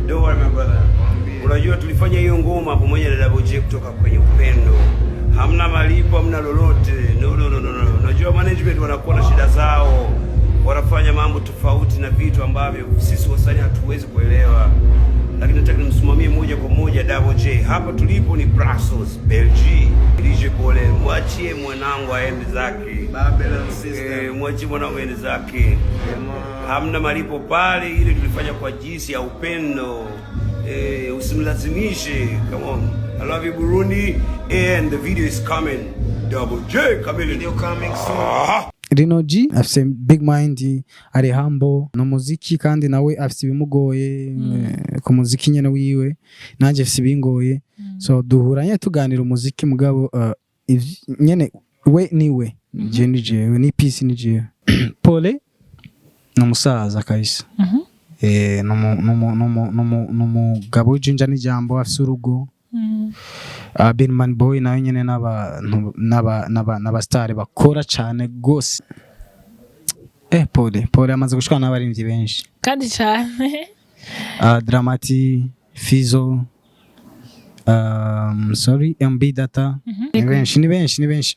Don't worry, my brother. Unajua tulifanya hiyo ngoma pamoja na Double J kutoka kwenye upendo. Hamna malipo, hamna lolote. No, no, no, no, no. Unajua management wanakuwa na shida zao. Wanafanya mambo tofauti na vitu ambavyo sisi wasanii hatuwezi kuelewa. Lakini nataka nimsimamie moja kwa moja Double J. Hapa tulipo ni Brussels, Belgium. DJ Pole, mwachie mwanangu aende zake. Babylon system. Eh, mwachie mwanangu aende zake. Yeah, man. Hamna malipo pale, ile tulifanya kwa jinsi ya upendo. Eh, usimlazimishe. Come on. I love you, Burundi, and the video is coming. Double J coming. Video coming soon. Ah. Rino G afise big mind, ari humble no muziki, kandi nawe afise ibimugoye ku muziki nyene wiwe, nanje afise ibingoye, so duhura nyene tuganira umuziki. Mugabo nyene we niwe, je ni jewe, ni peace ni jewe. Pole ni umusaza kabisa. Numugabo w'ijinja n'ijambo, afise urugo. Binman Boy nawe nyene n'abantu n'aba star bakora cane gose. Pole Pole amaze gushwana n'abarimvyi benshi. Kandi cyane. Dramati, Fizo, sorry, MB Data, ni benshi, ni benshi, ni benshi.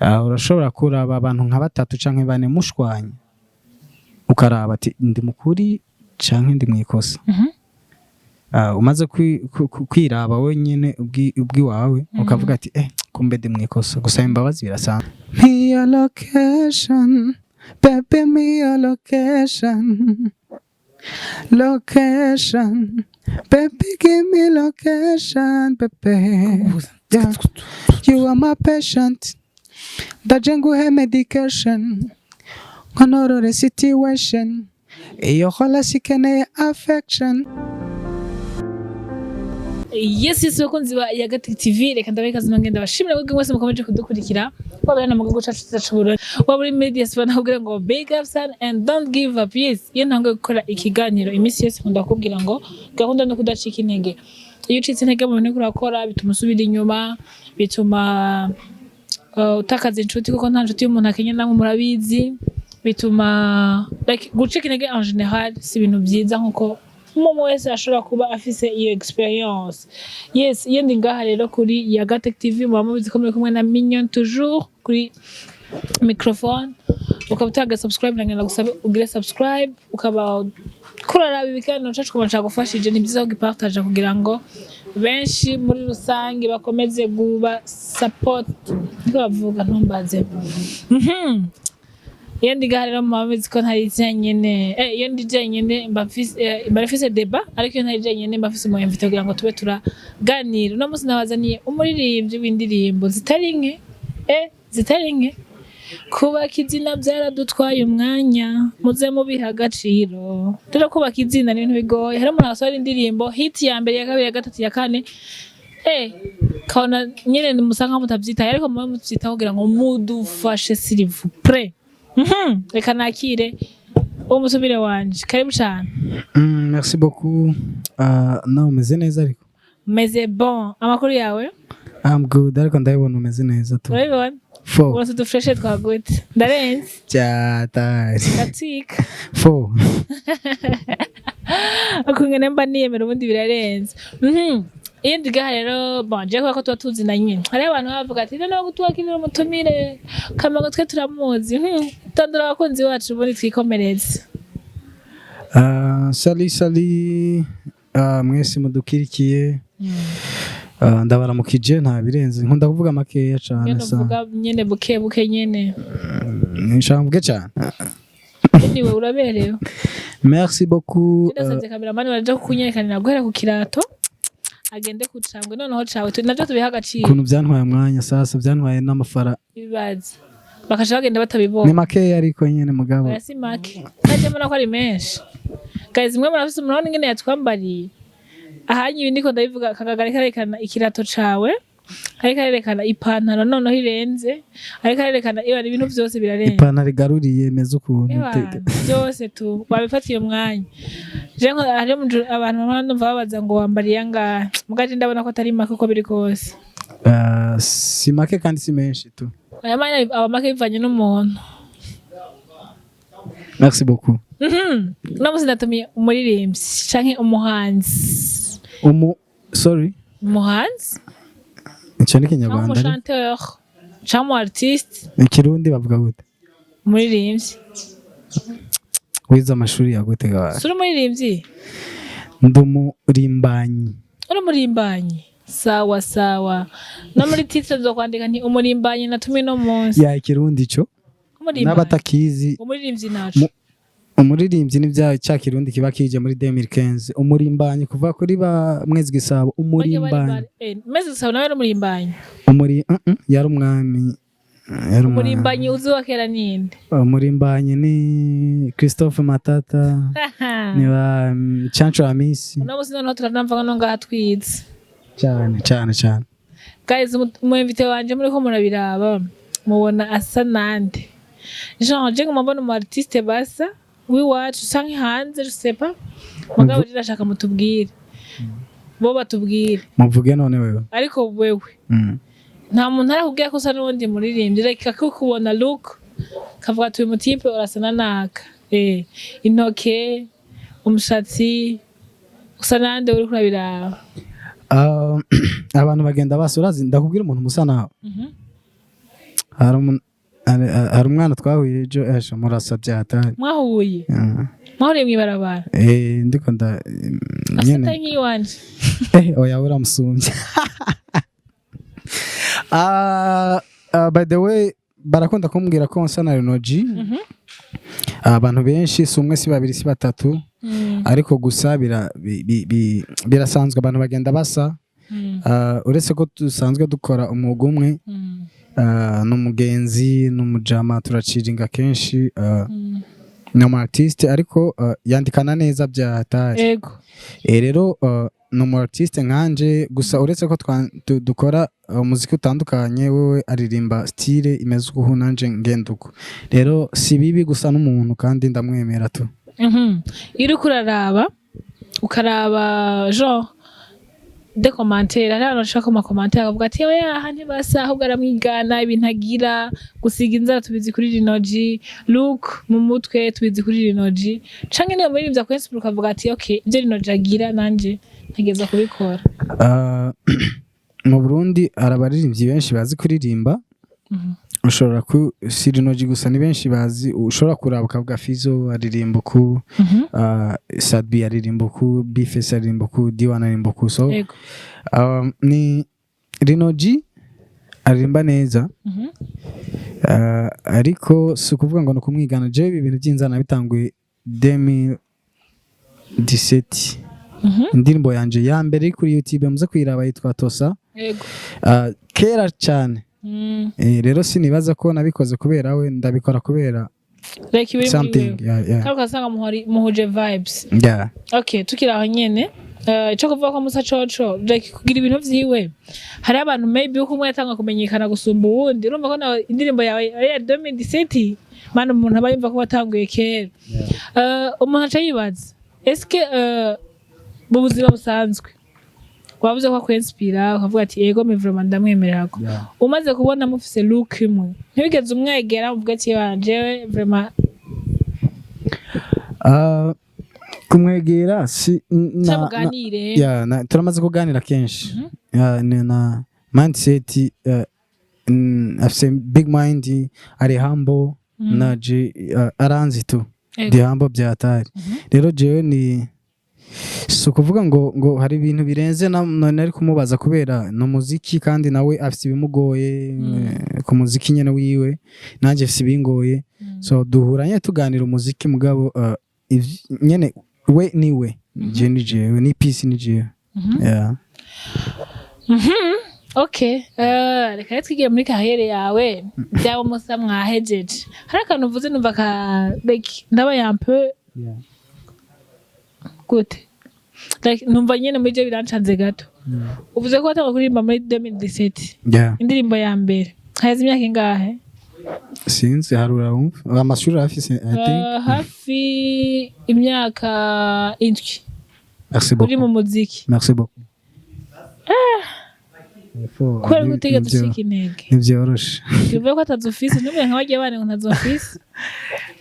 Urashobora kuraba abantu nka batatu canke bane mushwanye, ukaraba ati ndi mukuri canke ndi mwikosa. Umaze kwiraba wenyene ubwiwawe, ukavuga ati kumbe ndi mwikosa, gusaba imbabazi birasanzwe. Me your location, baby, me your location, location, baby, give me location, baby. Yeah. You are my patient, ndaje nguhe medication, nkonorore situation, iyo hola ikeneye affection. Yes, bakunzi ba Yagati TV, reka ndabahe ikaze, ngenda bashimira mwebwe mwese mukomeje kudukurikira, waba uri mu gihugu cacu cyiza c'Uburundi, waba uri media sipana, kugira ngo big up son and don't give up. Yes, iyo ntanguye gukora ikiganiro iminsi yose nkunda kukubwira ngo gahunda no kudacika intege. Iyo ucitse intege mu bintu uriko urakora, bituma usubira inyuma, bituma utakaza inshuti, kuko nta nshuti y'umuntu akenye, namwe murabizi. Bituma like gucika intege en général si ibintu byiza, nkuko umuntu wese ashobora kuba afise iyo experience. Yes, iyo ndi ngaha rero kuri Yagatec TV, muba mubizi ko muri kumwe na Mignon toujours kuri microphone. Ukaba utaga subscribe, nagenda gusabe ugire subscribe, ukaba kuraraba ibiganiro cacu, kuba cagufashije, ni byiza kugipartage kugira ngo benshi muri rusange bakomeze guba support, niko bavuga, ntumbaze. Iyo ndi ngaha rero muba muzi ko ntari jenyene. Iyo ndi jenyene mba mfise débat, ariko iyo ntari jenyene mba mfise umu invité kugira ngo tube turaganira. Uno munsi nabazaniye umuririmbyi w'indirimbo zitari nke, zitari nke. Kubaka izina byaradutwaye umwanya, muze mubiha agaciro. Rero kubaka izina ni ibintu bigoye. Hari umuntu asohora indirimbo hit ya mbere, ya kabiri, ya gatatu, ya kane, kabona nyene musa nkaho mutavyitaye, ariko mube muvyitaho kugira ngo mudufashe, s'il vous plaît. Reka nakire uwo musubire wanje, karibu cane. Merci beaucoup. Nawe umeze neza ariko? Meze bon, amakuru yawe? I'm good, ariko ndabibona umeze neza tu. Urabibona? Fo. Urose udufreshe twagute, ndarenze. Cyatari. Ndatwika. Fo. Ukungene mba niyemera ubundi birarenze. Iyo ndi ngaha rero, bon, je kubera ko tuba tuzinanye, hariho abantu baba bavuga ati noneho gutwakirira umutumire kamago twe turamuzi. Tondora abakunzi bacu ubundi twikomereze. Salut salut, mwese mudukirikiye. Ndabaramukije, nta birenze, nkunda kuvuga makeya cane. Nyene. Sa. Uvuga nyene buke buke nyene. Nshaka mvuge cane. Anyway, uraberewe. Merci beaucoup. Ndasabye cameraman baraja kukunyerekanira guhera ku kirato agende ku cangwe, noneho cawe navyo tubiha agaciro. Ukuntu byantwaye umwanya sasa, byantwaye n'amafara. Ibibazo bakaca bagenda Ni batabibonye. makeya ariko nyene mugabo. Oya, si make, naje mbona ko ari menshi. Guys, mwe murafise, murabona ingene yatwambariye ahanye. Ibi ndiko ndabivuga, akagagari karerekana ikirato cawe, ariko arerekana ipantaro noneho irenze, ariko arerekana ibara, ibintu vyose birarenze. Ipantaro igaruriye meze ukuntu. Ebana, byose tu wabifatiye umwanya. Je hariho abantu bamwe ndumva babaza ngo wambariye angahe, mugaje ndabona ko atari make uko biri kose. Si make kandi si menshi tu. Aya manya aba make bivanye n'umuntu. Merci beaucoup. Uno munsi natumiye umuririmbyi canke umuhanzi. Umu, sorry. Umuhanzi. Icyo ni Canke Kinyarwanda ariko. umuchanteur canke umu artiste. Ikirundi bavuga gute? Umuririmbyi. Wize amashuri ya gute ga? Si uri umuririmbyi? Ndi umurimbanyi. Uri umurimbanyi, sawa sawa. No muri titre nzokwandika nti umurimbanyi natumiye uno munsi. Ya, ikirundi ico. Umurimbanyi. N'abatakizi. Umuririmbyi naco. Umuririmbyi ni bya cya kirundi kiba kije muri 2015. Umurimbanyi kuva kuri ba Mwezi Gisabo, umurimbanyi. Mwezi Gisabo nawe ari umurimbanyi? Umuri yari umwami, yari umwami. Umurimbanyi uzi wa kera ninde? Umurimbanyi ni Christophe Matata, ni ba Chancho Amisi. Uno munsi noneho turanamva no ngaha twize. Cyane cyane cyane. Guys, umu invité wanje muriko murabiraba, mubona asa nande? Jean, je nguma mbona umu artiste basa w'iwacu canke hanze, je sais pas, mugabo je ndashaka mutubwire, bo batubwire. Muvuge none wewe. Ariko wewe, nta muntu arakubwira ko usa n'uwundi muririmbyi? Reka kukubona look, kavuga ati uyu mutipe urasa na naka, intoke, umushatsi, usa nande uriko urabiraba? Ah, abantu bagenda basa. Urazi, ndakubwira umuntu musa nawe. Hari umwana twahuye ejo, esho murasa byatari. Mwahuye? Mwahuriye mw'ibarabara? Eh, ndiko nda afite nyene. Nk'iwanje. Eh, oya, uramusumbye. Ah, ah, by the way, barakunda kumbwira ko nsa na Renoji. Abantu benshi, si umwe, si babiri, si batatu. Ariko gusa birasanzwe, abantu bagenda basa. Ah, uretse ko dusanzwe dukora umwuga umwe. Ah, ni umugenzi, ni umujama, turaciringa kenshi. Ah, ni umu artiste, ariko yandikana neza bya hatari. Rero ni umu artiste nkanje, gusa uretse ko dukora umuziki utandukanye, wewe aririmba style imeze uku, nanje ngenda uko. Rero si bibi gusa n'umuntu, kandi ndamwemera tu. Iyo uriko uraraba, ukaraba genre des commentaires, hari abantu bashaka mu commentaire bakavuga ati oya, aha ntibasa, ahubwo aramwigana, ibintu agira, gusiga inzara tubizi kuri Rinoji, look mu mutwe tubizi kuri Rinoji, canke niyo muririmbyi akwinspira ukavuga ati okay, ibyo Rinoji agira nanje ntegereza kubikora? Ah, mu Burundi hari abaririmbyi benshi bazi kuririmba. Ushobora ku si Rinoji gusa, ni benshi bazi. Ushobora kuraba ukavuga Fizo aririmba uku, Sadbi aririmba uku, Bface aririmba uku, D1 aririmba uku, so ni Rinoji aririmba neza. Ariko si ukuvuga ngo ni ukumwigana. Jewe ibi bintu by'inzana bitanguye 2017. Indirimbo yanje ya mbere iri kuri YouTube, muze kuyiraba, yitwa Tosa. Kera cyane. Rero sinibaza ko nabikoze kubera we, ndabikora kubera like ibiri muri something. wewe. Yeah. Kandi ugasanga muhuje vibes. Yeah. Okay, tukiri aho nyene, ico kuvuga ko Musa coco, like kugira ibintu vyiwe, hari abantu maybe uko umwe yatanga kumenyekana gusumba uwundi. Urumva ko nawe indirimbo yawe ari iya 2017, mana, umuntu aba yumva ko watanguye kera. Umuntu aca yibaza, eske mu buzima busanzwe wavuze ko akwinspira, ukavuga ati yego, mais vraiment ndamwemerera ko umaze kubona mufise look imwe, ntibigeze umwegera muvuga ati jewe vraiment? Kumwegera si cyangwa muganire. Yeah, turamaze kuganira kenshi. Yeah, ni na mindset, afise big mind, ari humble, naje aranzi tu. Ndi humble bya hatari. Rero jewe ni si ukuvuga ngo hari ibintu birenze nari kumubaza, kubera ni umuziki, kandi nawe afise ibimugoye ku muziki nyene wiwe, nanjye afise ibingoye, so duhura nyene tuganira umuziki, mugabo nyene we ni we, je ni jewe, ni peace, ni jewe. Yeah. Okay, reka rero twigire muri carrière yawe. Byaba musa mwahejeje, hari akantu uvuze numva ka like ndabaye un peu gute, like numva nyene muri je birancanze gato. Uvuze ko watangwa kuririmba muri 2017? Yeah. Indirimbo ya mbere haheze imyaka ingahe? Sinzi, harura wumva, amashuri afise, I think. Hafi imyaka 7 Merci uri mu beaucoup. muziki. Merci beaucoup. Kubera ko utigeze ucika intege. Ntibyoroshe. Bivuye ko atazo ufise, ntumere nka barya bana ngo ntazo mfise.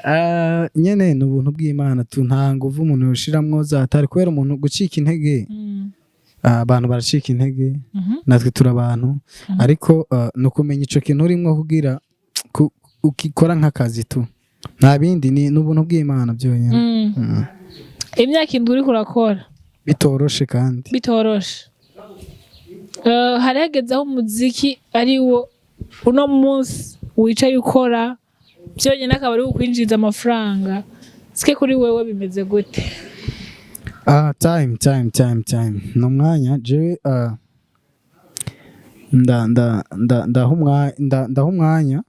Ah, nyene ni ubuntu bw'Imana tu. Nta nguvu umuntu yoshiramwo zatari, kubera umuntu gucika intege, abantu baracika intege, natwe turi abantu, ariko ni ukumenya ico kintu urimwo kugira ukikora nk'akazi tu, nta bindi, ni n'ubuntu bw'Imana byonyine. Imyaka 7 uriko urakora Bitoroshe kandi. Bitoroshe. Hari hageze aho umuziki ari wo uno munsi wicaye ukora byonyine akaba ari ukwinjiza amafaranga. Sike kuri wewe bimeze gute? Ah, time, time, time, time, ni umwanya. Jewe nda nda nda ndaha umwanya,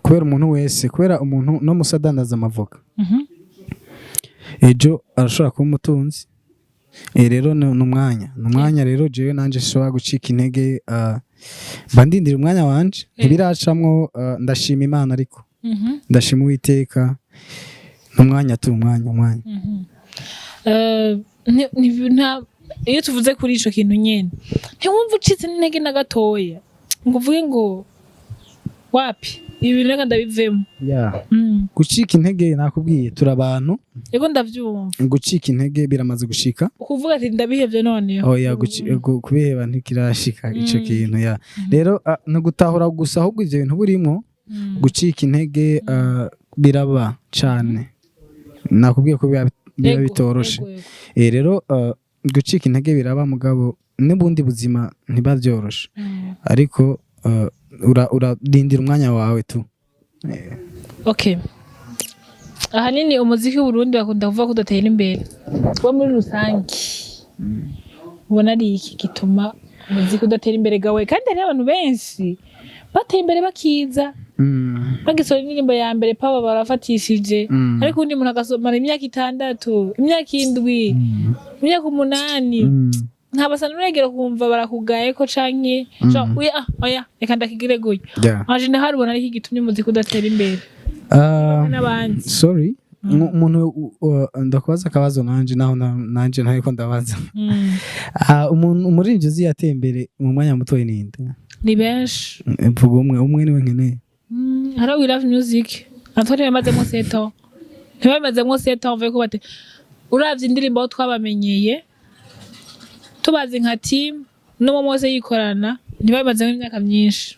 kubera umuntu wese, kubera umuntu no musa adandaza amavoka, ejo arashobora kuba umutunzi. Rero ni umwanya. Rero jewe nanje sinshobora gucika intege, mba ndindira umwanya wanje, ntibiracamwo. Ndashima Imana, ariko ndashima Uwiteka. Ni umwanya tu, umwanya, umwanya. Iyo tuvuze kuri ico kintu nyene, ntiwumva ucitse n'intege na gatoya ngo uvuge ngo wapi, ibi bintu reka ndabivemo? Yeah. Gucika intege, nakubwiye, turi abantu. Ego, ndavyumva. Gucika intege biramaze gushika. Ukuvuga ati ndabihevye noneho. Oya, kubiheba ntikirashika ico kintu ya. Rero ni ugutahura gusa ahubwo ivyo bintu burimo. Gucika intege biraba cane, nakubwiye ko biba bitoroshe. Ego, ego. Rero gucika intege biraba, mugabo n'ubundi buzima ntibavyoroshe, ariko urarindira umwanya wawe tu. Okay, ahanini umuziki w'Uburundi bakunda kuvuga ko udatera imbere. Wo muri rusange ubona ari iki gituma umuziki udatera imbere gawe, kandi hariho abantu benshi bateye imbere bakiza, bagisohora indirimbo ya mbere paba barafatishije, ariko undi muntu agasomara imyaka 6, imyaka 7, imyaka 8, ntabasa n'uregera kumva barakugaye ko canke oya, oya, reka ndakigire gutya. En général ubona ari iki gitumye umuziki udatera imbere n'abandi? Sorry, umuntu ndakubaza akabazo nanje, naho nanje ntariko ndabaza. Umuntu umuririmbyi uzi yateye imbere mu mwanya mutoyi ninde? Ni benshi. Mvuga umwe, umwe niwe nkeneye. Hariho We Love Music, natwe ntibamazemo 7 ans, ntibamazemo 7 ans mvuye ko bate. Uravye indirimbo aho twabamenyeye tubazi nka team n'umwe wese yikorana, ntibamazemo imyaka myinshi.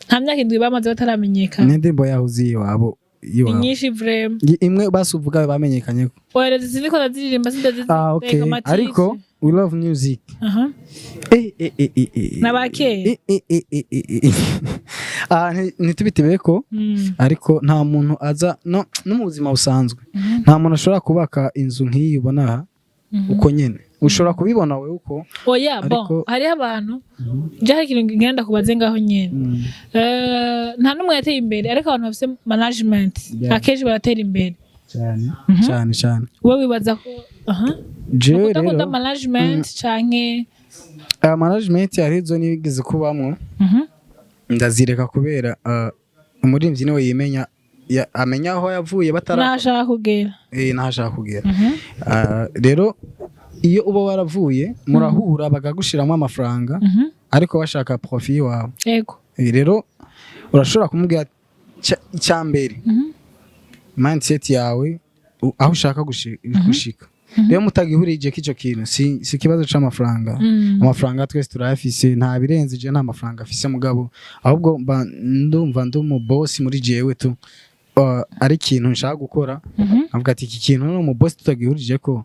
Nta myaka 7 bamaze bataramenyekana. N'indirimbo yaho uzi iwabo Ni iwabo? nyinshi vraiment. Imwe basi uvuga bamenyekanye ko. Ohereza, siniko ndaziririmba, sindazizi. Ah, okay, ariko We Love Music, N'abakera. Eh. Ah, ntitubitebe ko, ariko nta muntu aza no mu buzima busanzwe, nta muntu ashobora kubaka inzu nk'iyi ubona aha uko nyene. Ushobora kubibona wewe uko, Oya, bon, hariho abantu, je hari ikintu ngenda kubaze ngaho nyene. Nta n'umwe yateye imbere, ariko abantu bafise management akenshi baratera imbere. Cyane cyane cyane. Wowe wibaza ko aha Jewe udakunda rero management canke? Management hari izo nigeze kubamwo, ndazireka kubera umuririmbyi niwe yimenya, amenya aho yavuye batara N'aho ashaka kugera. N'aho ashaka kugera. Rero iyo uba waravuye murahura bakagushiramo amafaranga, ariko bashaka profit wawe. Rero urashobora kumubwira icya mbere, mindset yawe, aho ushaka gushika. Rero mutagihurije k'icyo kintu, si ikibazo c'amafaranga. Amafaranga twese turayafise, nta birenze. Je nta mafaranga afise, mugabo ahubwo mba ndumva ndi umu boss muri jewe tu. Ari ikintu nshaka gukora, avuga ati iki kintu ni umu boss tutagihurije ko,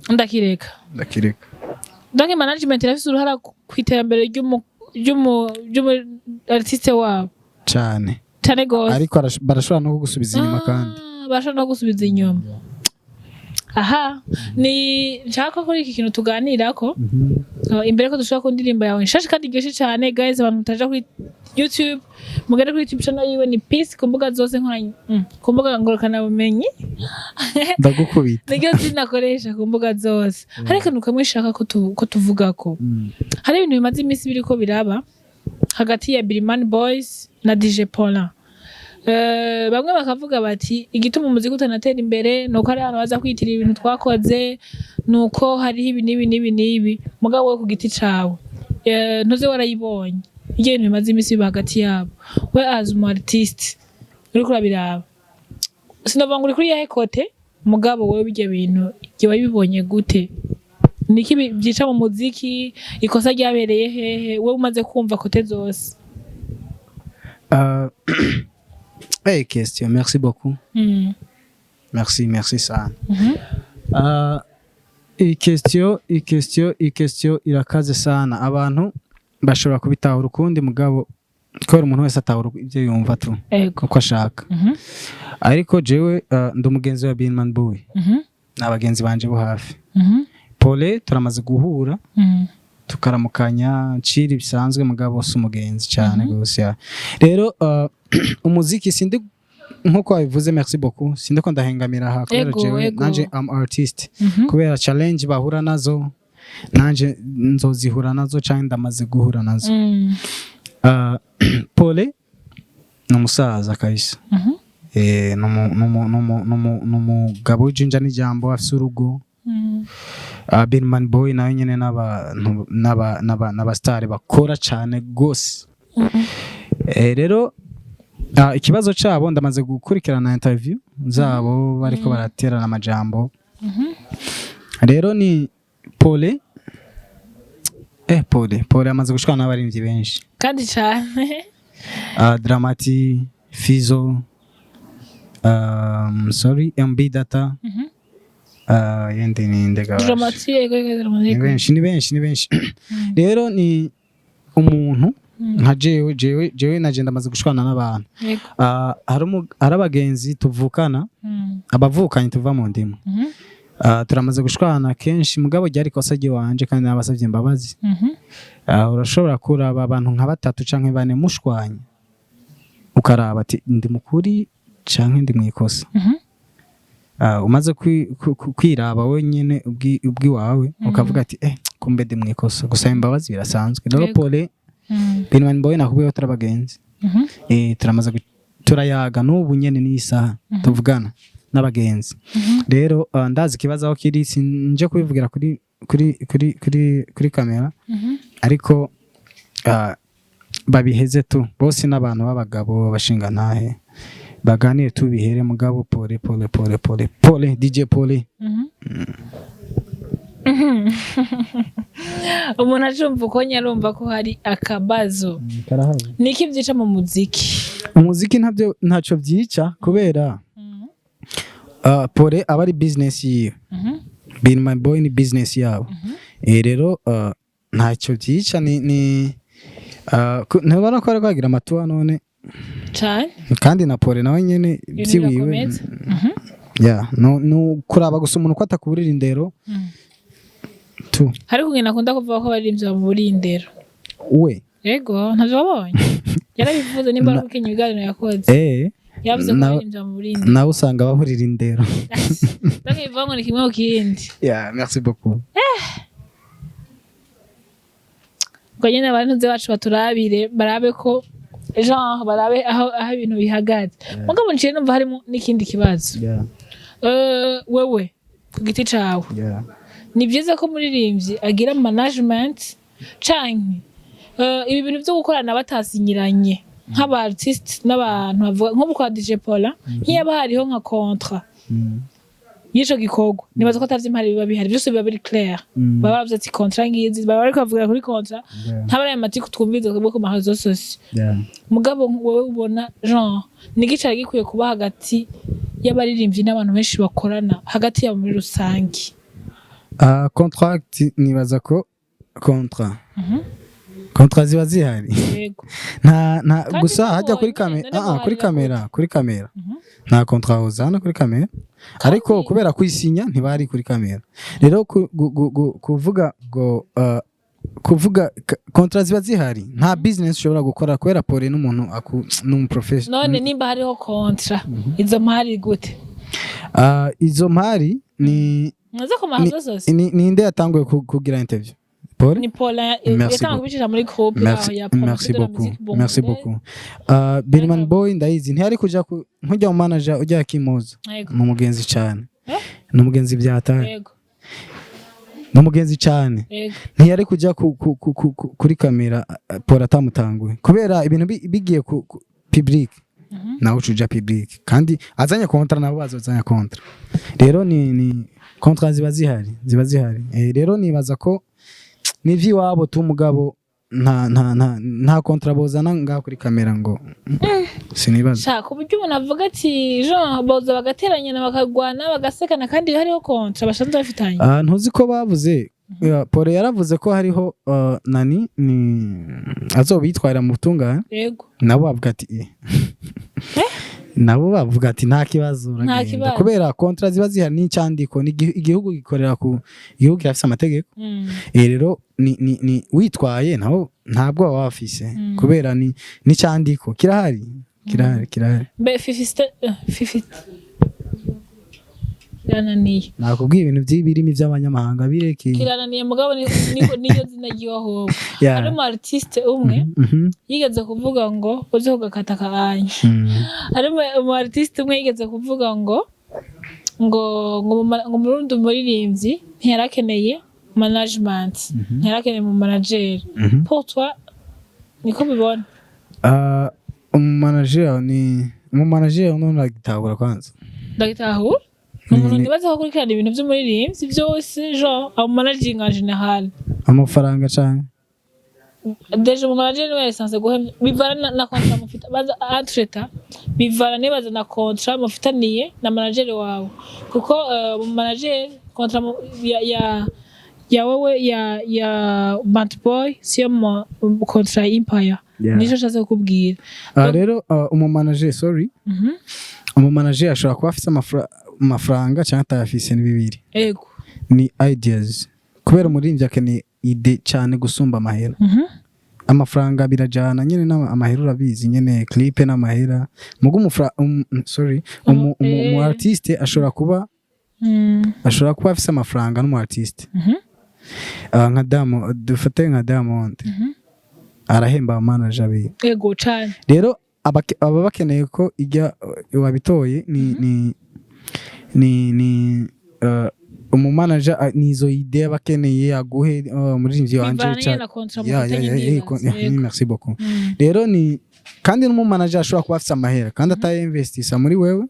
Ndakireka. Ndakireka. Donc management irafise uruhara ku iterambere ry'umu artiste wabo. Cane. Cane gose. Ariko barashobora no kugusubiza inyuma kandi. Ah, barashobora no gusubiza inyuma. Aha ni nshaka kuri iki kintu tuganirako. Imbere ko dushobora ku ndirimbo yawe nshasha kandi iryoshe cyane. Guys, abantu mutaja kuri YouTube, mugende kuri YouTube channel yiwe ni Peace, ku mbuga zose nkoranya, ku mbuga ngurukanabumenyi. Ndagukubita. Niryo zina akoresha ku mbuga zose. Hari akantu kamwe nshaka ko tuvugako. Hari ibintu bimaze iminsi biriko biraba hagati ya Birimani Boys na DJ Paulin. Bamwe bakavuga bati igituma umuziki utanatera imbere nuko hari abantu baza kwiyitirira ibintu twakoze, nuko hariho ibi n'ibi n'ibi n'ibi. Mugabo wowe ku giti cawe, ntuze warayibonye ibyo bintu bimaze iminsi biba hagati yabo, we as umu artiste uriko urabiraba? Sinovuga ngo uri kuri yahe côté, mugabo wowe bijya bintu jye wabibonye gute? Niki byica mu muziki? Ikosa ryabereye hehe, wowe umaze kumva côté zose? Hey, question, merci beaucoup. Merci, merci sana. Iyi question irakaze sana. Abantu bashobora kubitahura ukundi, mugabo kubera umuntu wese atahura ibyo yumva tu uko ashaka. Ariko jewe ndi umugenzi wa Binman Boy. Ni abagenzi banje bo hafi. Pole turamaze guhura, tukaramukanya nciri bisanzwe, mugabo si umugenzi cyane gose ya. Rero umuziki, sindi nkuko wabivuze, merci beaucoup, sindi ko ndahengamira aha kubera jewe nanje am artist, kubera challenge bahura nazo nanje nzozihura nazo canke ndamaze guhura nazo. Pole ni umusaza kabisa. Ni umugabo w'ijinja n'ijambo, afise urugo. Binman Boy nawe nyene n'abantu n'abastari bakora cane gose. Rero ikibazo cabo, ndamaze gukurikirana interview zabo bariko baraterana amajambo. Rero ni Pole, Pole amaze gushwana n'abarimvyi benshi kandi cane. Dramati, Fizo, sorry, MB Data. Yende ni ndega. Dramati, yego, Dramati. Ni benshi, ni benshi, ni benshi. Rero ni umuntu nka jewe naje ndamaze gushwana n'abantu. Hari abagenzi tuvukana, abavukanyi tuva mu ndimo. Turamaze gushwana kenshi, mugabo ryari ikosa ry'iwanje kandi nabasavye imbabazi. Urashobora kuraba abantu nka batatu canke bane mushwanye, ukaraba ati ndi mukuri canke ndi mwikosa. Umaze kwiraba wenyene ubwiwawe, ukavuga ati kumbe ndi mwikosa, gusaba imbabazi birasanzwe. Rero Pole, Binman Boy, nakubwiye ko turi abagenzi. Turamaze turayaga n'ubu nyene n'isaha tuvugana n'abagenzi. Rero ndazi ikibazo aho kiri, sinje kubivugira kuri kamera, ariko babiheze tu, bose n'abantu b'abagabo bashinga ntahe, baganire tubihere. Mugabo Pole, Pole, Pole, Pole, Pole, DJ Pole. Umuntu acumva uko nyarumva ko hari akabazo. Niki byica mu muziki? Umuziki ntabyo, ntacyo byica, kubera Pole aba ari business yiwe, Bin My Boy ni business yabo. Rero ntacyo byica, ni ntubona ko ari kwagira amatuwa none? Cane. Kandi na Pole nawe nyene Ibintu byiwiwe. birakomeza. Ya, no kuraba gusa umuntu ko atakuburira indero tu. Hari kugenda akunda kuvuga ko abaririmbyi bamuburiye indero. We? Yego, ntavyo wabonye? Yarabivuze, nimba ari gukenya ibiganiro yakoze. Yavuze ko abaririmbyi bamuburiye indero. Nawe usanga baburira indero. Donc bivuga ngo ni kimwe ku kindi. Yeah, merci beaucoup. Ubwo nyene abantu bacu baturabire, barabe ko genre barabe aho ibintu bihagaze. Mugabo nciye numva harimo n'ikindi kibazo. Wewe ku giti cawe, ni byiza ko umuririmbyi agira management, canke ibi bintu byo gukorana batasinyiranye nk'aba artiste n'abantu bavuga nk'ubu kwa DJ Paula, nk'iyaba hariho nka contrat y'ico gikorwa, nibaza ko atavyo biba bihari, byose biba biri clair. Baba bavuze ati contrat ngizi, baba bariko bavugira kuri contrat, ntaba ari ayo matiku twumviriza twebwe ku ma réseaux sociaux. Mugabo wowe ubona genre niki cari gikwiye kuba hagati y'abaririmbyi n'abantu benshi bakorana hagati yabo muri rusange? Contract, nibaza ko contrat ziba zihari. Nta Kandi gusa hajya kuri nabonye, kamera, none kuri muharira kamera, kuri kamera nta contrat uzana kuri kamera, ariko kubera kwisinya ntibari kuri kamera. Rero kuvuga ngo kuvuga contrat ziba zihari, nta business ushobora gukora kubera Pole n'umuntu n'umuprofessional. None nimba hariho contrat, izo mpari gute? Izo mpari ni mwaze ku ma réseaux sociaux. Ninde yatanguye kugira interview? Paul? Ni Paula. Merci yatanga beaucoup. kubicisha muri groupe Merci, yaho ya promotion merci de la beaucoup. musique Merci burundaise. beaucoup. Birman Boy ndayizi ntiyari kuja nkujya mu manager ujya Kimoza. Ni umugenzi cyane. Ni umugenzi byataye. Ni umugenzi cyane. Ntiyari kujya kuri kamera Paul atamutanguye, kubera ibintu bigiye ku public. Nawe ucuja public, kandi azanye contrat, nabo bazozanya contrat. Rero ni contrat ziba zihari, ziba zihari. Rero nibaza ko ni ivy'iwabo tu, mugabo nta contrat bozana ngaho kuri kamera ngo sinibaza. Shaka uburyo umuntu avuga ati Jean boza bagateranyana, bakagwana, bagasekana, kandi hariho contrat basanzwe bafitanye. Ah, ntuzi ko bavuze, Pole yaravuze ko hariho nani ni azobitwarira mu butungane. Yego. Nabo bavuga ati eh. Nabo bavuga ati nta kibazo, uragenda. Kibazo. Kubera contrat ziba zihari n'icyandiko, ni igihugu gikorera ku igihugu kirafise amategeko. Rero ni witwaye naho ntabwo baba bafise, kubera ni n'icyandiko kirahari, kirahari, kirahari. Mbe Fifi Fifi kirananiye. Nakubwiye ibintu by'ibirimi by'abanyamahanga bireke. Kirananiye, mugabo niyo zina ry'iwahobo. Hari umu artiste umwe yigeze kuvuga ngo uze kugakata kaanya. Hari umu artiste umwe yigeze kuvuga ngo murundi umuririmbyi ntiyarakeneye management, ntiyarakeneye mu manager. Pour toi, niko bibona? Ah, umumanager ni umumanager, none uragitahura kwanza? Ndagitahura, ni umuntu nibaza ko akurikirana ibintu by'umuririmbyi byose, genre amu managing en général. Amafaranga canke? Déjà umu manager niwe yasanze guhemba, bivana na contrat mufite baza entreta, bivana nibaza na contrat mufitaniye na manager wawe, kuko umu manager contrat ya wowe ya Bad Boy siyo mu contrat ya Empire. Nico nshatse kukubwira. Ah, rero umumanager, sorry, umumanager ashobora kuba afise amafaranga cyangwa atayafise, ni bibiri. Ni ideas, kubera umuririmbyi akeneye idée cyane gusumba amahera. Amafaranga birajana nyene amahera, urabizi nyene, clip n'amahera mugo umufra sorry, umu artiste ashobora kuba ashobora kuba afise amafaranga n'umu artiste. Ah, nka Diamond, dufate nka Diamond, arahemba aba manager biwe. Ego cane. Rero baba bakeneye ko ijya wabitoye ni umumanager, ni izo idée aba akeneye aguhe umuririmbyi wanje. Bivana nyene na contrat Ya, ya, mufitanye. ya, ya, Ndibaza. Merci beaucoup. Rero ni kandi n'umumanager ashobora kuba afise amahera kandi atayinvestisa muri wewe,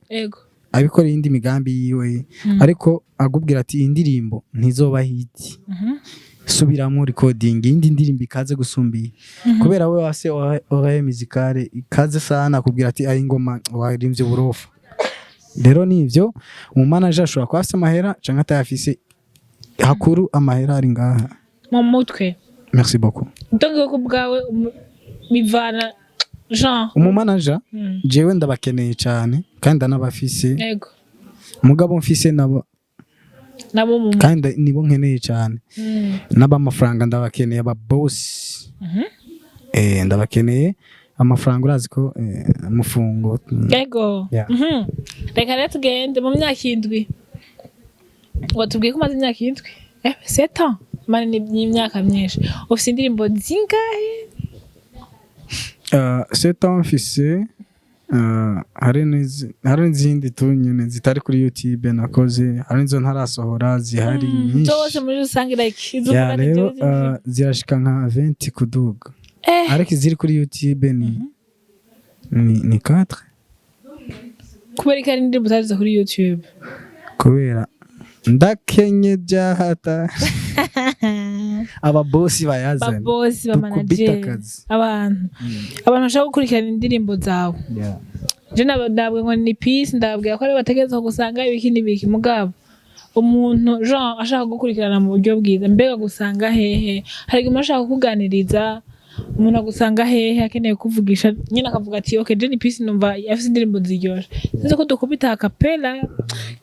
abikora iyindi migambi yiwe, ariko agubwira ati iyi ndirimbo ntizoba hit, subiramo recording iyindi ndirimbo ikaze gusumba iyi, kubera we wase oreille musicale ikaze sana, akubwira ati ayi ngoma waririmbye uburofa. Rero nivyo, umumanager ashobora kuba afise amahera canke atayafise, hakuru amahera ari ngaha mu mutwe. Merci beaucoup. Donc ko bwawe bivana genre Umumanager jewe ndabakeneye cyane kandi ndanabafise. Mugabo mfise nabo Nabo mu kandi nibo nkeneye cyane. N'abamafaranga ndabakeneye, aba boss. Ndabakeneye amafaranga, urazi ko umufungo. Yeah. Reka rero tugende mu myaka 7. Watubwiye ko umaze imyaka 7, 7 ans mani, ni imyaka myinshi. Ufise indirimbo zingahe? 7 ans mfise, hari n'izindi tu nyene zitari kuri YouTube nakoze, hari n'izo ntarasohora zihari nyinshi. Zose muri rusange, like izo Ya, uvuga ni rero jewe zirashika nka 20 kuduga, ariko iziri kuri YouTube ni 4. Kubera ko ari indirimbo utazize kuri YouTube? Kubera ndakenye byahata, ababosi bayazana. Babosi, Dukubita bamanageri, akazi. abantu bashaka gukurikirana indirimbo zawe. Je ndabwe ngo ni peace, ndababwira ko aribo bategerezwa gusanga ibiki n'ibiki, mugabo umuntu Jean ashaka gukurikirana mu buryo bwiza, mbega gusanga hehe? Hari igihe umuntu ashaka kukuganiriza, umuntu agusanga hehe akeneye kuvugisha nyine, akavuga ati okay, je ni peace, numva afise indirimbo ziryoshe, sinzi ko dukubita a cappella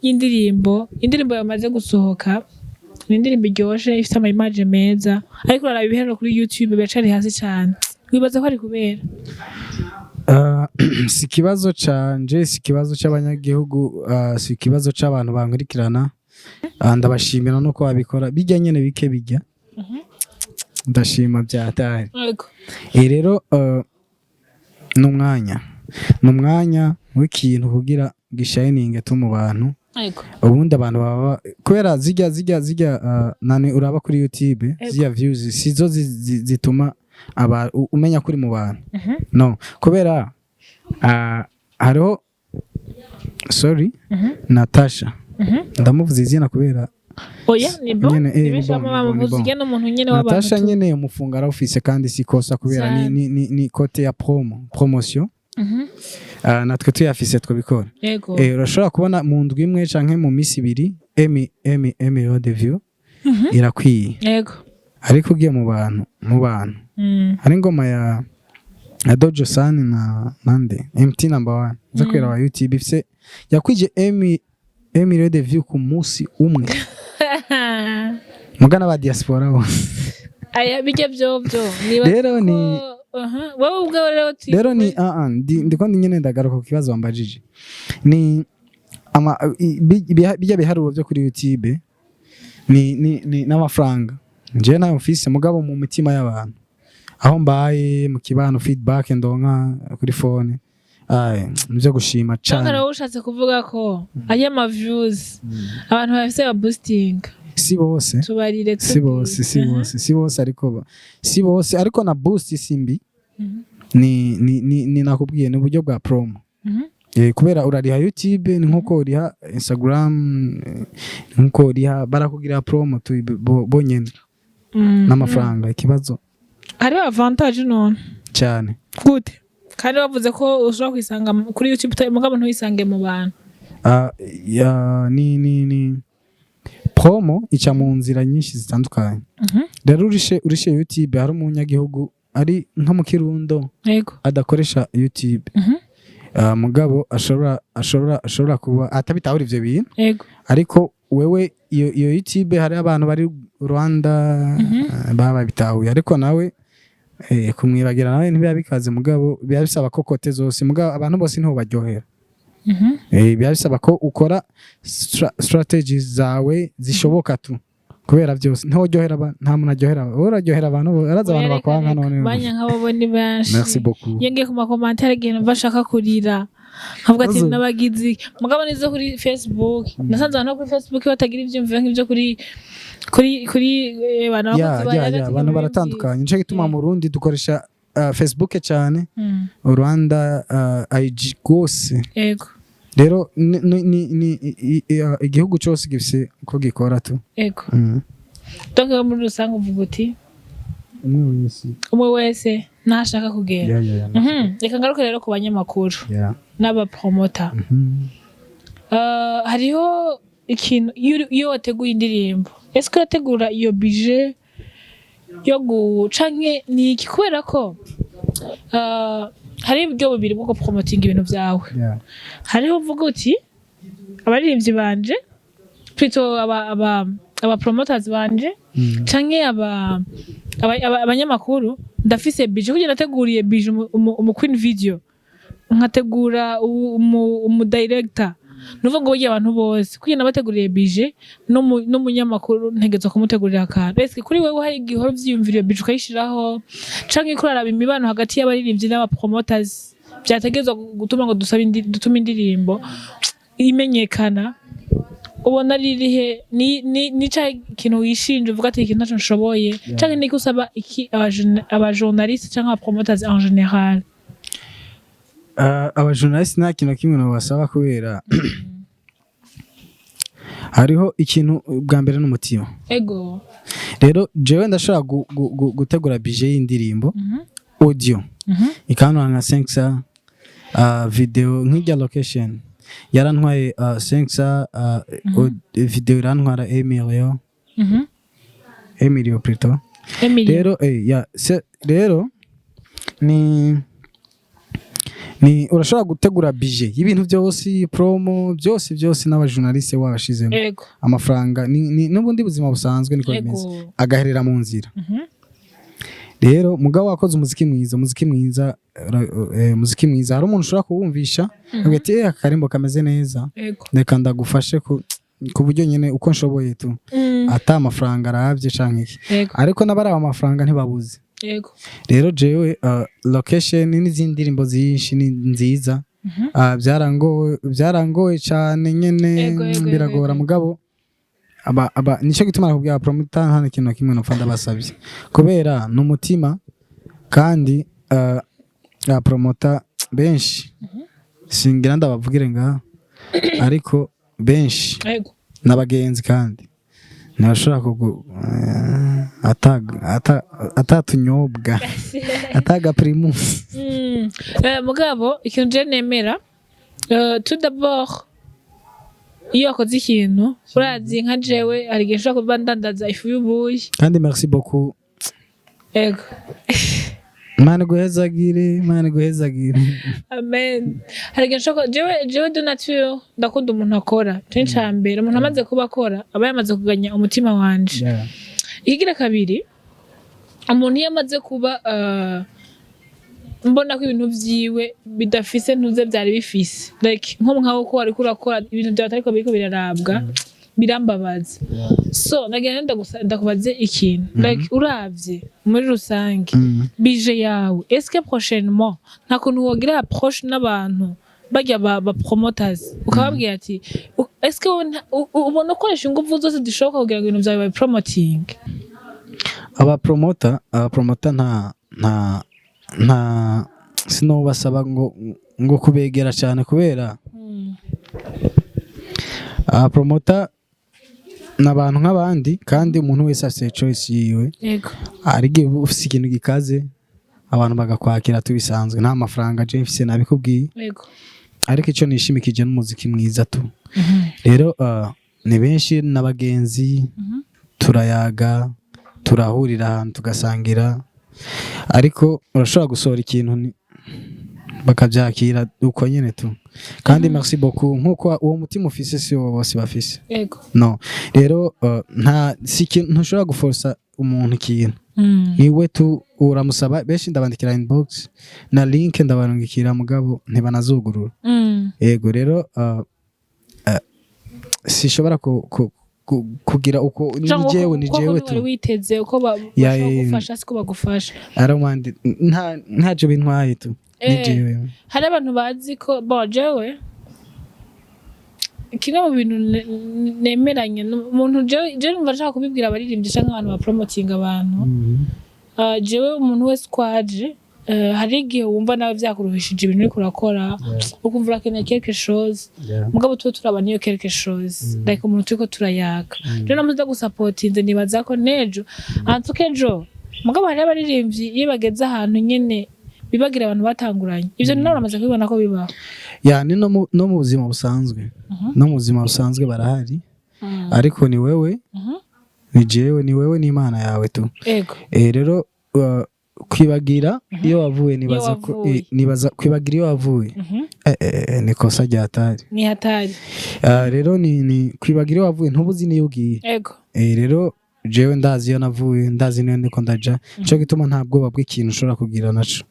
y'indirimbo, indirimbo yamaze gusohoka, ni indirimbo iryoshe ifite ama image meza, ariko uraraba ibiharuro kuri YouTube biracari hasi cane. Wibaza ko ari kubera? Si ikibazo canje, si ikibazo c'abanyagihugu, si ikibazo c'abantu bankurikirana. Ndabashimira nuko babikora bijya nyene bike bijya, ndashima byataye. Rero ni umwanya w'ikintu kugira gishininge tu mu bantu. Ubundi abantu baba kubera zijya nani uraba kuri YouTube, zijya views sizo zituma aba umenya kuri mu bantu. No kubera Hariho, sorry, Natasha, ndamuvuze izina kubera Oya, ni bon. Nyene, Ni ni benshi bon, bama ni bon, ni bamuvuze bon. ujya n'umuntu nyene w'abantu Natasha tu. nyene umufunga arawufise kandi si kosa kubera Cyane. ni côté ya promotion. Natwe tuyafise twabikora. Urashobora kubona mu ndwi imwe canke mu misi 2 M de view irakwiye. Ariko ugiye mu bantu hari ingoma ya Dojo San na nande MT number 1 nza kwera wa YouTube ifise yakwije M million de view ku munsi umwe, mugana ba diaspora bose. Aya bijya byovyo niba Rero wowe ubwawe rero Rero ni ndiko ndi nyene ndagaruka ku kibazo wambajije, ni ama bijya biharuro byo kuri YouTube ni n'amafaranga njyewe nayo mfise, mugabo mu mitima y'abantu aho mbaye mu kibano, feedback ndonka kuri phone, ay, nivyo gushima Cyangwa cane. rero ushatse kuvuga ko aya ma views abantu bafise ba boosting? Si bose. Tubarire. Si bose, si bose, si bose, ariko si bose, ariko na boost si mbi. Ni nakubwiye, ni uburyo bwa promo. Kubera urariha YouTube ni nkuko uriha Instagram, nkuko uriha barakugira promo tu bonyene n'amafaranga ikibazo. Hariho avantage none? Cyane. Gute kandi bavuze ko ushobora kwisanga kuri YouTube mugabo ntuyisange mu bantu? Ah, ya, ni promo ica mu nzira nyinshi zitandukanye. Rero urishe YouTube, hari umunyagihugu ari nko mu Kirundo adakoresha YouTube. Mugabo ashobora kuba atabitahura ivyo bintu. Ariko wewe iyo YouTube hari abantu bari Rwanda, baba babitahuye, ariko nawe kumwibagira nawe ntibiba bikaze, mugabo biba bisaba ko côté zose, mugabo abantu bose ntiho baryohera. Biba bisaba ko ukora strategies zawe zishoboka tu, kubera byose ntiworyohera nta muntu aryohera, wowe uraryohera abantu, araza abantu bakwanka none. Banyanka bo ni benshi. Merci beaucoup. Iyo ngiye ku ma commentaires igihe numva ashaka kurira, nkavuga ati Uzo. N'abagizi mugabo nizo kuri Facebook nasanze abantu bo kuri Facebook batagira ivyumviro nk'ivyo kuri abantu Ya bakozi ba ya Yaga ya TV. Abantu baratandukanye, nico gituma mu Burundi dukoresha Facebook cyane, Rwanda IG rwose. Rero ni igihugu cyose gifise uko gikora tu. Donc rero muri rusange uvuga uti Umwe wese umwe wese ntashaka kugenda. Ya. Reka ngaruke rero ku banyamakuru n'abapromota. Hariho ikintu iyo wateguye indirimbo, ese urategura iyo budget yo canke ni iki? Kubera ko hari uburyo bubiri bwo gupromotinga ibintu vyawe. Hariho uvuga uti abaririmbyi banje, plutôt aba promoters banje canke abanyamakuru, ndafise budget kugira nateguriye budget umu queen video, nkategura umu director, nuvuga ngo burya abantu bose kugira nabateguriye budget, n'umunyamakuru ntegerezwa kumutegurira akantu. Ese kuri wewe hari igihe uhora uvyiyumvira iyo budget ukayishiraho, canke ko uraraba imibano hagati y'abaririmbyi n'aba promoters vyategerezwa gutuma ngo dusabe dutume indirimbo imenyekana? Ubona ari irihe ni cahe ikintu wishinja uvuga ati ikintu ntaco nshoboye, canke niki usaba iki aba journaliste canke aba promoters en général? Abajournaliste nta kintu na kimwe nobasaba, kubera hariho ikintu bwa mbere n'umutima. Rero jewe ndashobora gutegura budget y'indirimbo audio ikantwara nka 500, video nk'ijya location yarantwaye 500, video irantwara 1 million, 1 million plutôt. Emily. Rero ya rero ni urashobora gutegura budget y'ibintu byose, promo byose byose, n'abajournaliste wabashizemo amafaranga, ni n'ubundi buzima busanzwe niko bimeze, agaherera mu nzira. Rero mugabo wakoze umuziki mwiza, umuziki mwiza hari umuntu ushobora kuwumvisha avuga ati akarimbo kameze neza, reka ndagufashe ku buryo nyine uko nshoboye tu, ata amafaranga arabye canke iki. Ariko n'abaraba amafaranga ntibabuze. Rero jewe location n'izindi ndirimbo zinshi ni nziza. Byarangoye cyane nyene, biragora. Mugabo aba nicyo gituma nakubwira promoter nta kintu na kimwe nopfa ndabasabye, kubera ni umutima, kandi promoter benshi Singira ndabavugire ngaha, ariko benshi n'abagenzi, kandi ntibashobora kugu atatunyobwa ataga Primus. Mugabo ikintu je nemera, tout d'abord iyo wakoze ikintu, urazi nka jewe hari igihe nshobora kuba ndandaza ifu y'ubuyi. Kandi merci beaucoup. Imana iguhezagire, Imana iguhezagire. Amen. Hari igihe nshobora jewe de nature ndakunda umuntu akora. Ico ni ica mbere, umuntu amaze kuba akora aba yamaze kuganya umutima wanje. Ikigira kabiri, umuntu iyo amaze kuba mbona ko ibintu vyiwe bidafise ntuze vyari bifise, like nko nkaho ko wariko urakora ibintu vyawe atariko biriko birarabwa, birambabaza. So nagira ndakubaze ikintu, like uravye muri rusange budget yawe, est-ce que prochainement nta kuntu wogira approche n'abantu barya ba promoters, ukababwira ati est-ce que wowe ubona ukoresha ingufu zose zishoboka kugira ngo ibintu vyawe babipromoting? Abapromota nta sinobasaba ngo kubegera cyane, kubera abapromota ni abantu nk'abandi, kandi umuntu wese afite choice yiwe. Hari igihe uba ufise ikintu gikaze, abantu bagakwakira tubisanzwe. Nta mafaranga je mfise, nabikubwiye. Ariko icyo nishimikije n'umuziki mwiza tu. Rero ni benshi n'abagenzi, turayaga, turahurira ahantu tugasangira, ariko urashobora gusohora ikintu bakabyakira uko nyene tu. Kandi merci beaucoup, nkuko uwo mutima ufise si wo bose bafise. No rero nta si ikintu, ntushobora guforsa umuntu ikintu. Niwe tu uramusaba. Benshi ndabandikira inbox na link ndabarungikira, mugabo ntibanazugurura. Yego, rero sishobora kugira uko ni Canke jewe ni uko jewe wari tu. witeze uko Ya, bashobora kugufasha siko bagufasha. I don't mind, nta ntacyo bintwaye tu, ni jewe. Hari abantu bazi ko bo jewe kimwe mu bintu nemeranya umuntu, jewe numva nshaka kubibwira abaririmbyi canke abantu bapromotinga abantu. Jewe umuntu wese uko aje, hari igihe wumva nawe vyakuruhishije ibintu uriko urakora, ukumva urakeneye quelque chose. Mugabo tube turaba niyo quelque chose, like umuntu turiko turayaga, rero namuze gusapotinze, nibaza ko nejo antuke ejo. Mugabo hari abaririmbyi iyo bageze ahantu nyene bibagira abantu batanguranye. Ivyo nawe uramaze kubibona ko bibaho? Ya, ni no mu buzima busanzwe, no mu buzima busanzwe barahari, ariko ni wewe, ni jewe, ni wewe n'Imana yawe tu. Rero kwibagira iyo wavuye, nibaza ko wavuye. Nibaza kwibagira iyo wavuye ni kosa rya hatari. Ni hatari. Ah, rero ni kwibagira iyo wavuye, ntubuzi niyo ugiye. Rero jewe ndazi iyo navuye, ndazi niyo ndiko ndaja, nico gituma nta bwoba bw'ikintu ushobora kugira naco.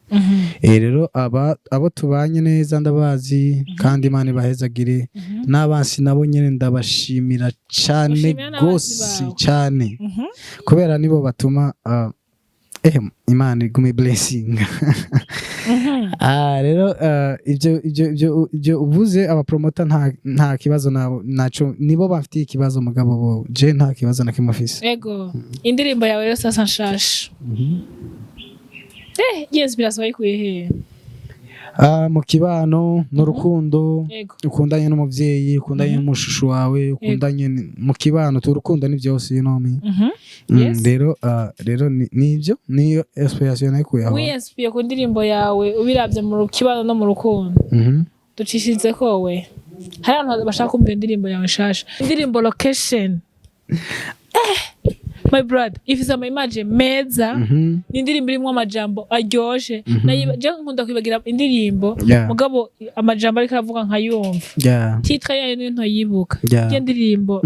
Rero aba abo tubanye neza ndabazi, kandi Imana ibahezagire. N'abansi nabo nyene ndabashimira cane Ushimira n'abansi gose bawe. cane, kubera nibo batuma Imana igume blessing. Ah, rero ibyo uvuze, abapromota nta kibazo nabo naco, nibo bafitiye ikibazo, mugabo bo je nta kibazo na kimwe afise. Ego, indirimbo yawe rero sasa nshasha, yes, birasaba yikuye he? Ah, mu kibano n'urukundo. Ukundanye n'umuvyeyi, ukundanye n'umushushu wawe, ukundanye mu kibano tu, urukundo ni byose, you know me. Rero rero nibyo, niyo inspiration nayikuye aho. Wiyinspiye ku ndirimbo yawe ubiravye mu kibano no mu rukundo. Ducishirize ko we hari abantu bashaka kumva iyo ndirimbo yawe nshasha, indirimbo Location. My brother, ifise ama image meza. Ni indirimbo irimwo amajambo aryoshe. Je nkunda kwibagira indirimbo, mugabo amajambo ariko aravuga nkayumva. Titre yayo niyo ntoyibuka. Iyo ndirimbo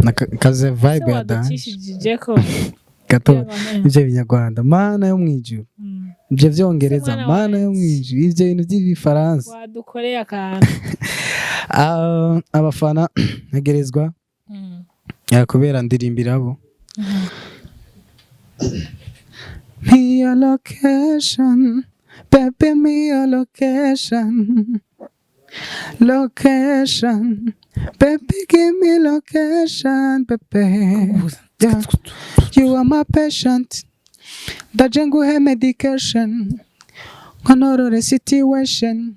Na kaze vibe ya dance. Waducishije ko Gato. Yeah. Ivyo binyarwanda, Mana yo mwijuru. Ivyo vyongereza. Se mwana Mana yo wanje. mwijuru, ivyo bintu vy'ibifaransa. Wadukoreye akantu. Ah, abafana ntegerezwa kubera ndirimbira abo. Me your location, baby, me your location. Location, baby, give me location, baby. Yeah. You are my patient. Ndaje nguhe medication. Nkonorore situation.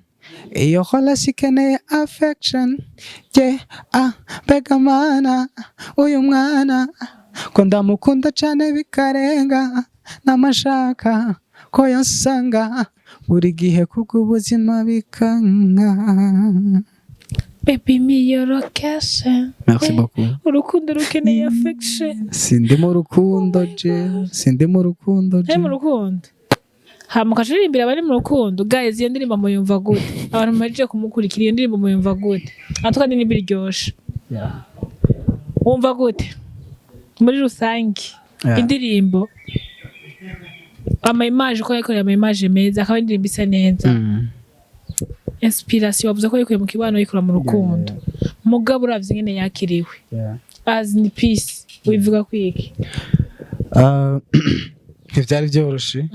Iyo relation ikeneye affection, yeah. Ah, mbega mana, uyu mwana ko ndamukunda cane bikarenga, n'amashaka ko yansanga buri gihe, kubw'ubuzima bikanka. Baby, me your location. Merci beaucoup. Urukundo rukeneye affection. Sindi mu rukundo je, sindi mu rukundo je. Ari mu rukundo, hama ukacuririmbira abari mu rukundo. Guys, iyo ndirimbo muyumva gute? Abantu muhejeje kumukurikira, iyo ndirimbo muyumva gute? Atuka ndirimbo iryoshe. Wumva gute muri rusange? Indirimbo, ama image, ko yakoreye ama image meza, akaba indirimbo isa neza. Inspiration wavuze ko yikuye mu kibano, yikura mu rukundo, mugabo uravye ingene yakiriwe as in peace, wivuga kwiki? Ah, ntibyari byoroshe.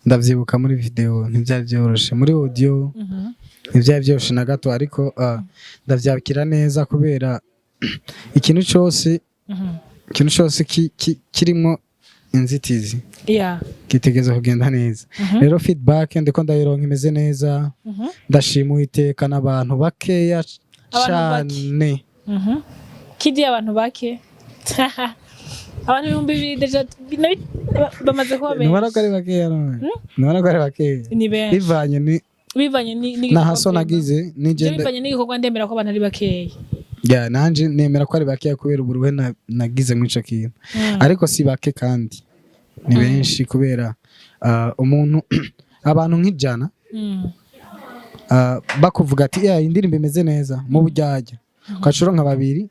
Ndavyibuka muri video ntibyari byoroshe, muri audio ntibyari byoroshe na gato, ariko ndavyakira neza kubera ikintu cyose kirimwo inzitizi kitegereza kugenda neza. Rero feedback ndiko ndayironka imeze neza. Ndashima Uwiteka n'abantu bakeya Abantu bake. cane. Kidi, abantu bake, abantu 2000 déjà bamaze kuba Ntubona ko benshi. ari bakeya none? Ntubona ko ari bakeya? Ni benshi. Bivanye ni Bivanye n'igikorwa. Na haso nagize. Je Nigenda. Bivanye n'igikorwa, ndemera ko abantu ari bakeya. Ya, nanje nemera ko ari bakeya kubera uburuhe nagize muri ico kintu, ariko si bake kandi ni benshi kubera umuntu, abantu nk'ijana bakuvuga ati: "Yeah, indirimbo imeze neza" mu buryarya, ukacura nka babiri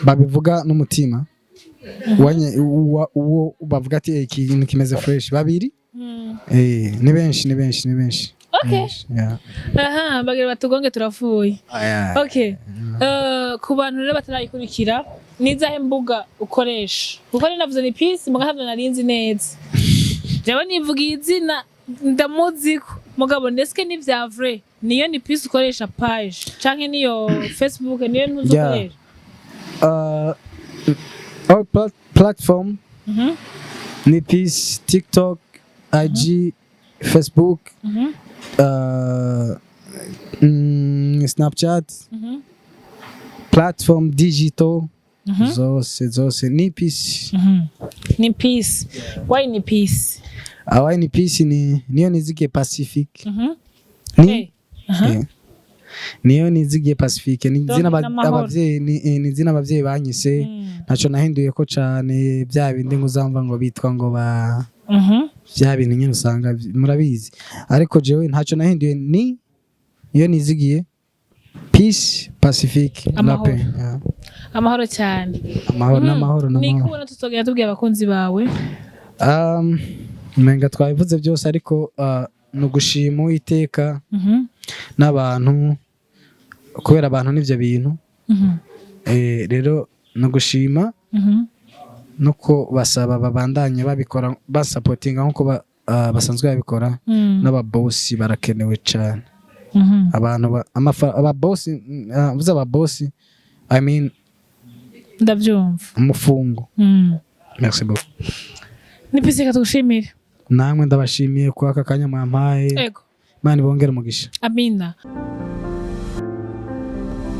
babivuga n'umutima. Uwo bavuga ati: "Eh, ikintu kimeze fresh", babiri. Ni benshi, ni benshi, ni benshi. Benshi, yeah. Aha bagira batugonge turapfuye. Aya. Okay. Ku bantu rero batarayikurikira, nizahe mbuga ukoresha? Kuko ni navuze ni Peace, muga ntabwo narinzi neza. Jewe nivuga izina ndamuziko, mugabo ndeske ni vya vrai, niyo ni Peace ukoresha page canke niyo Facebook, niyo ntuzi ukoresha? All platform ni Peace: TikTok, IG, Facebook, Snapchat, platform digital zose zose ni Peace. Ni Peace. Why ni Peace? Awaye ni Peace ni niyo nizigiye Pacific. Ni Hey. Aha. Niyo nizigiye Pacifique ni Donc, izina n'amahoro. abavyeyi ni izina abavyeyi banyise. Ntaco nahinduye ko cane, bya bindi ngo uzamva ngo bitwa ngo ba bya bintu nyine usanga murabizi, ariko jewe ntacyo nahinduye, ni iyo nizigiye Peace Pacifique la Amahoro. paix, yeah. Amahoro cyane. Amahoro n'amahoro Ni n'amahoro. kubona tutogenda tubwira abakunzi bawe. Umenga twabivuze byose, ariko ni ugushima Uwiteka n'abantu, kubera abantu n'ibyo bintu. Rero ni ugushima no ko basaba babandanye babikora, basapotinga nk'uko basanzwe babikora. N'ababosi barakenewe cyane. Abantu ababosi, mvuze ababosi, I mean Ndabyumva. umufungo. Merci beaucoup. Ni Peace, reka tugushimire. Namwe ndabashimiye kwa aka kanya mwampaye. Ego. Imana ibongere umugisha. Amina.